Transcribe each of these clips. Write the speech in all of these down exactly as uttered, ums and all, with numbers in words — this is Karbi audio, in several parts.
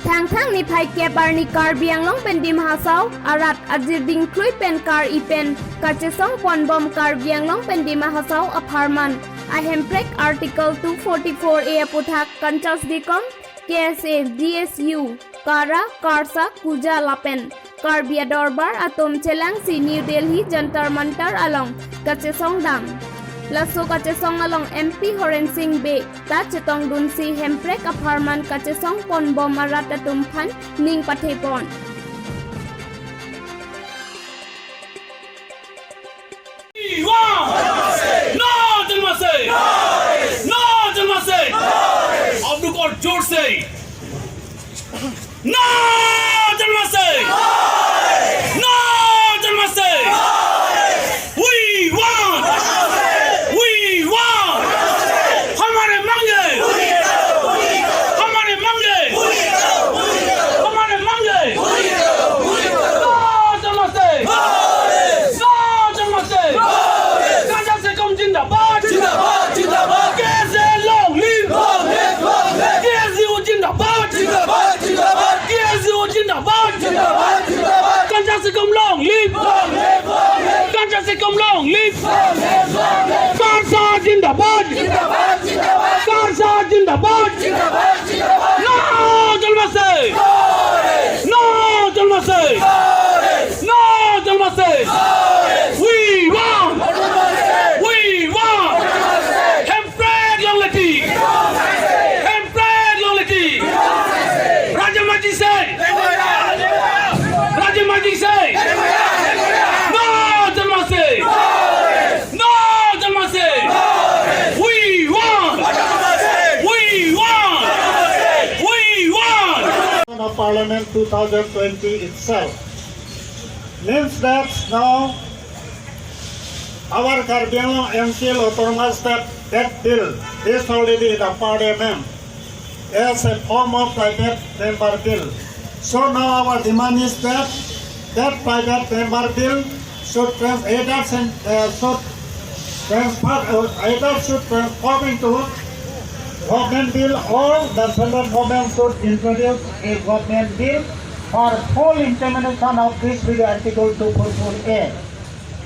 Thangthang niphai kep arni Karbi Anglong pen Dima Hasao arat ajirding klui pen kar-i pen kachesong ponbom Karbi Anglong pen Dima Hasao apharman ahemprek Article two forty-four A aputhak Kanchas Dikom, K S A, D S U, Kara, Karsa, Kuja lapen Karbi adorbar atum chelangsi New Delhi Jantar Mantar along kachesong dam. Laso kachesong along M P Horen Sing Bey ta chetongdunsi hemprek apharman kachesong ponbom arat atum aphan ning pathepon. वाह! ना जन्म से! ना जन्म से! अब रुको, जोर से! ना जन्म से! ना जन्म से! We want! We want! हमारे मांगे! हमारे मांगे! हमारे मांगे! ना जन्म से! ना जन्म से! Kanchas Dikom जिंदाबाद! जिंदाबाद! जिंदाबाद! K S A long live! Long live! Long live! K S U जिंदाबाद! जिंदाबाद! जिंदाबाद! K S U जिंदाबाद! जिंदाबाद! जिंदाबाद! Kanchas Dikom long live! Long live! Long live! Kanchas Dikom long live! Long live! Long live! Karsa जिंदाबाद! जिंदाबाद! जिंदाबाद! Karsa जिंदाबाद! जिंदाबाद! जिंदाबाद! ना जन्म से! ना जन्म से! ना जन्म से! We want! We want! Hemprek long leti! Hemprek long leti! Raja Maji se! Raja Maji se! Na jalma se! Na jalma se! We want! We want! We want! Of Parliament two thousand twenty itself means that now our Karbi Anglong N C L Autonomous State, that bill is already in the Parliament as a form of private member bill. So now our demand is that that private member bill should trans-, either sen-, uh, should transfer, uh, either should transform into government bill or the central government should introduce a government bill for full implementation of this bill, Article two forty-four A.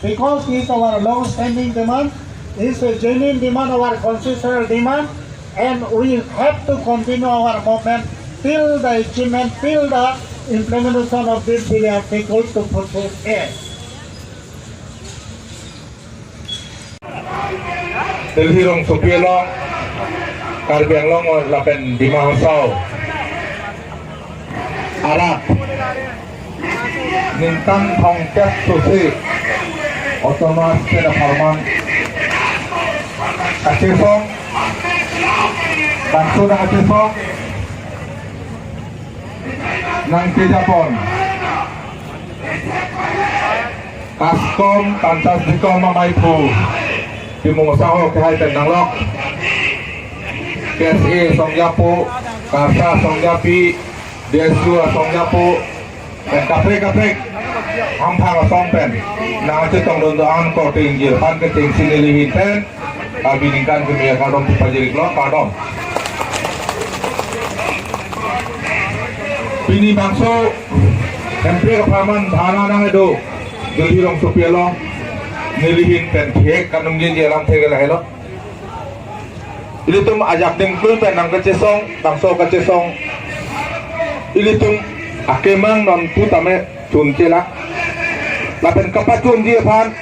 Because it's our long-standing demand, it's a genuine demand, our constitutional demand, and we have to continue our movement till the achievement, till the implementation of this bill, Article two forty-four A. Delhi rongsopi along, Karbi Anglong lapen Dima Hasao arat ningkan thomkep sose Autonomous State apharman kachesong, bangso nangkachesong, nangkejapon. Kaskom, Kanchas Dikom amaiphu, Timung Saho kehai pen nanglok, K S A asong japo, Karsa asong japi, D S U asong japo, pen kaprek kaprek hamphang asong pen nangchetongdun do-an korte ingjir aphan kechengsi neli ahin pen Karbi ningkan keme akardom pajirlo, kardom. Pini bangso hemprek apharman bhana nangdo Delhi rongsopi along, neli ahin pen thek kanung jin jelam thek lahelo. Ilitum ajak dingklun pen nangkachesong, bangso kachesong ilitum akemang nonpu tame chunche lang. Lapen kapachunji aphan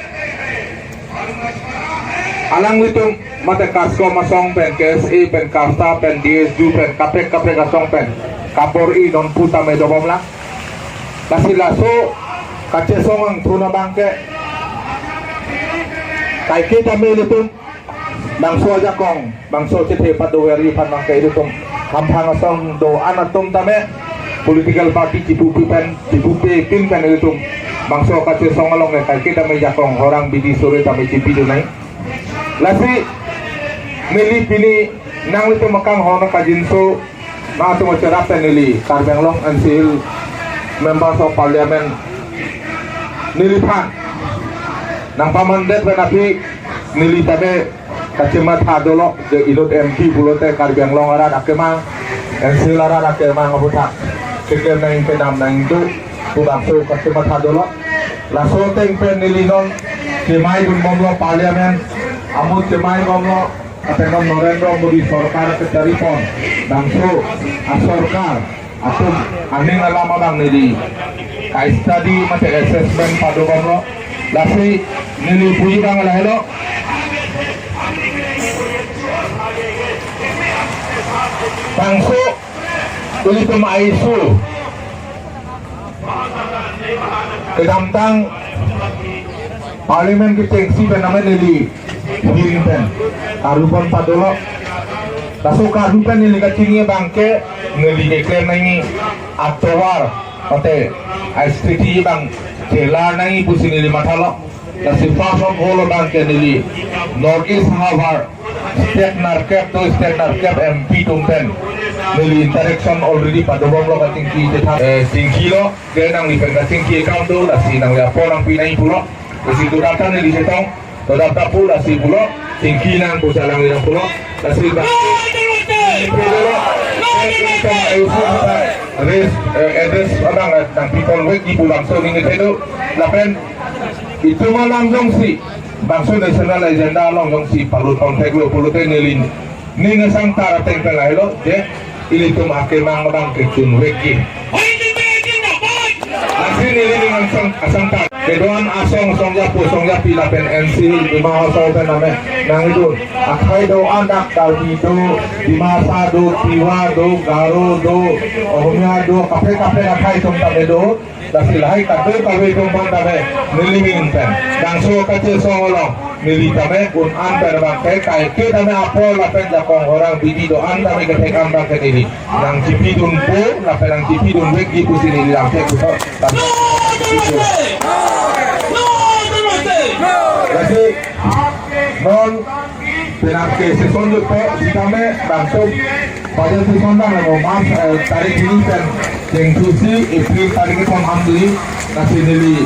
alanglitum mate Kaskom asong pen, K S A pen, Karsa pen, D S U pen, kaprek kaprek asong pen kabor-i nonpu tame dobom lang. Lasi laso kachesong angthun abangke kaike tame ilitum bangso ajakong, bangso chethe pado-ri aphan abangke ilitum hamphang asong do-an atum tame political party chipupi pen, chipupi pin pen ilitum bangso kachesong along ke kaike tame jakong horang bidi sore tame chipidun nai. Lasi neli pini nanglitum akanghon akajinso nangtum acherap pen neli Karbi Anglong N C L Members of Parliament neliphan nangpamandet pen aphi neli tame kachematha dolo, je inut M P pulote Karbi Anglong arat akemang, N C L arat akemang aputhak Keklem nangji kedam nangji do, pu bangso kachematha dolo. Laso ateng pen neli non chemaidun bomlo parliament, amut chemai bomlo, ateng non Narendra Modi sorkar kacharipon, bangso asorkar atum aning alam abang neli ka-study mate assessment pado bomlo. Lasi neli puji abang lahelo. Bangso ilitum a-issue kedamtang parliament kechengsi pen name neli hirin pen karupon padolo. Laso karupon neli kachini abangke neli keklem nangji atovar mate a-strategy abang chelar nangji pusi neli mathalo. Lasi first of all abangke neli North East havar state nerkep do, state nerkep M P atum pen neli interaction already pado bomlo, kachingki chethan, eh, chingkilo, ke nangli pen kachingki akam do, lasi nangli apor nangpi nangji pulo. Lasi kedamtang neli chetong, kedamtang pu lasi pulo, chingki nang pu si alangli nang pulo. Lasi ba, raise, eh, address abang, eh, nangpipon vekji pu bangso ning kedo. Lapen itum alam jongsi bangso national agenda along jongsi palut pon theklo pulote neli ning asang tar ateng pen lahelo, je ilitum akemang abang kechun vekji. Lasi neli ning asang, asang tar. Kedo-an asong, songjapo songjapi lapen N C Hills, Dima Hasao pen name nangdun. Akhai do-an dak Karbi do, Dimasa do, Tiwa do, Garo do, Ohomia do, kaprek kaprek akhai atum tame do. Lasi lahai kadokave atum aphan tame neli ahin pen bangso kachesong along neli tame un-an pen abangke kaike tame apor lapen jakong horang bidi do-an tame kethek-an abangke neli nangchipidunpo lapen nangchipidun vekji pusi neli lamthe puthot. Lasi non penang kesession jutpo sitame bangso budget session abang lo March, eh, tarik hini pen chengthusi April tarik kethom amli. Lasi neli,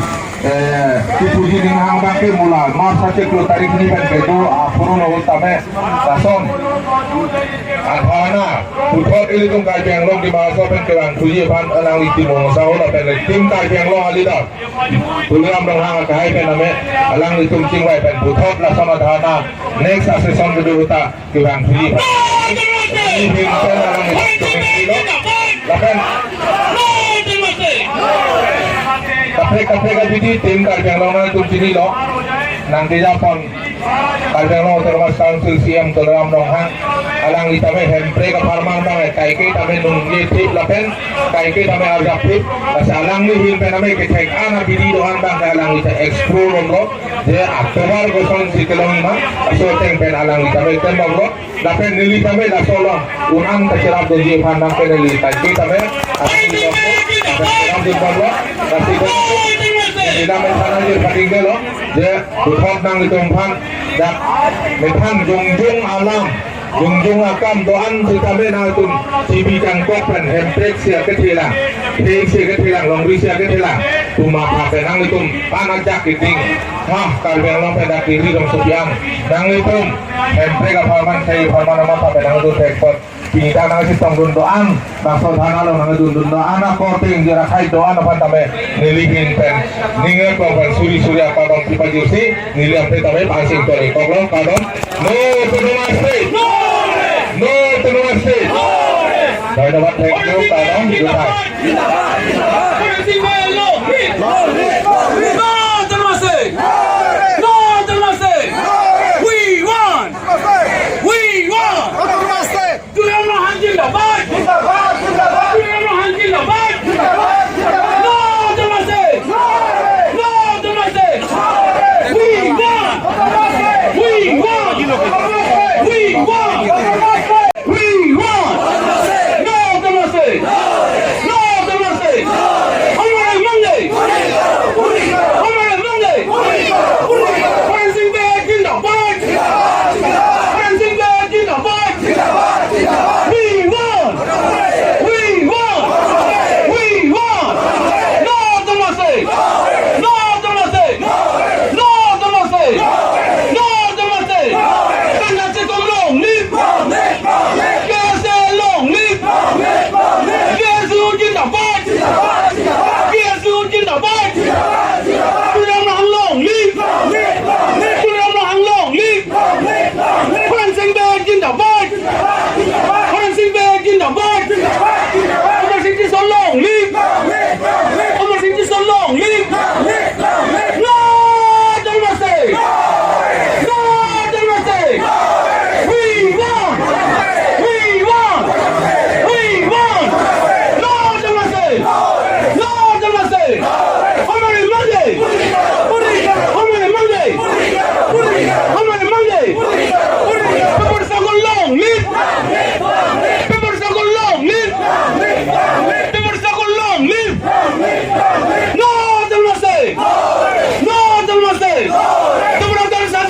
eh, kipuji ning hang abangke mula March achiklo tarik hini pen kedo aphuron ahut tame lason adhana puthot ilitum Karbi Anglong Dima Hasao pen kevangthuji aphan alangli Timung Sahu lapen Team Karbi Anglong a-leader Tuliram Ronghang akehai pen name alanglitum chingvai pen puthot lason adhana next a-session kedo ahut ta kevangthuji aphan. Neli ahin pen alanglitum chingvai lo. Lapen kaprek kaprek abidi Team Karbi Anglong nangtum chinilo. Nangkejapon Karbi Anglong Autonomous Council C E M Tuliram Ronghang, alangli tame Hemprek apharman abang kaike tame nungjethip lapen kaike tame arjapthip. Lasi alangli ahin pen tame kethek-an abidi do-an abangke alangli ta explore bomlo, je atovar kosonsi kelongji ma, laso ateng pen alangli tame tem bomlo. Lapen neli tame laso along un-an kacherapdunji aphan nangke neli kaike tame alangli bomlo, kacherapdun bomlo. Lasi neli tame sana je pating delo. Je puthot nanglitum aphan dak methang jongjong alam, jongjong akam do-an sitame nangtum chibi kangkok pen Hemprek si akethelang, Pheng si akethelang, Longri si akethelang, pu matha pen nanglitum pan ajak keding. Mah Karbi Anglong pen dak kiri dong sopiang. Nanglitum Hemprek apharman, khei apharman amatha pen nanglitum thekpot. Pini ta nangchetongdun do-an, bangso adhana along nangdundun do-an akorte ingjera khai do-an aphan tame neli ahin pen ning eklong pen suri suri akardom kipajirsi neli lamthe tame pansing tori koklo, kardom. No Autonomous State! No Autonomous State! Dhanyabad, thank you, kardom, juthai. No Autonomous State! No Autonomous State! We want! We want! Tuliram Ronghang zindabad! Zindabad, zindabad! Tuliram Ronghang zindabad! Zindabad, zindabad! No Autonomous State! No Autonomous State! We want! We want! We want! We want! No Autonomous State! No Autonomous State! Honorable Monday! Honorable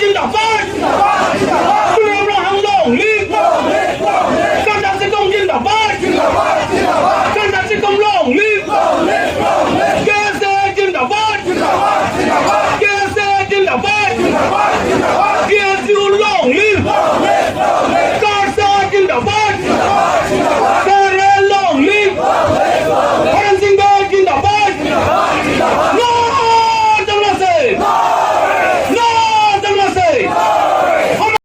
Zindabad!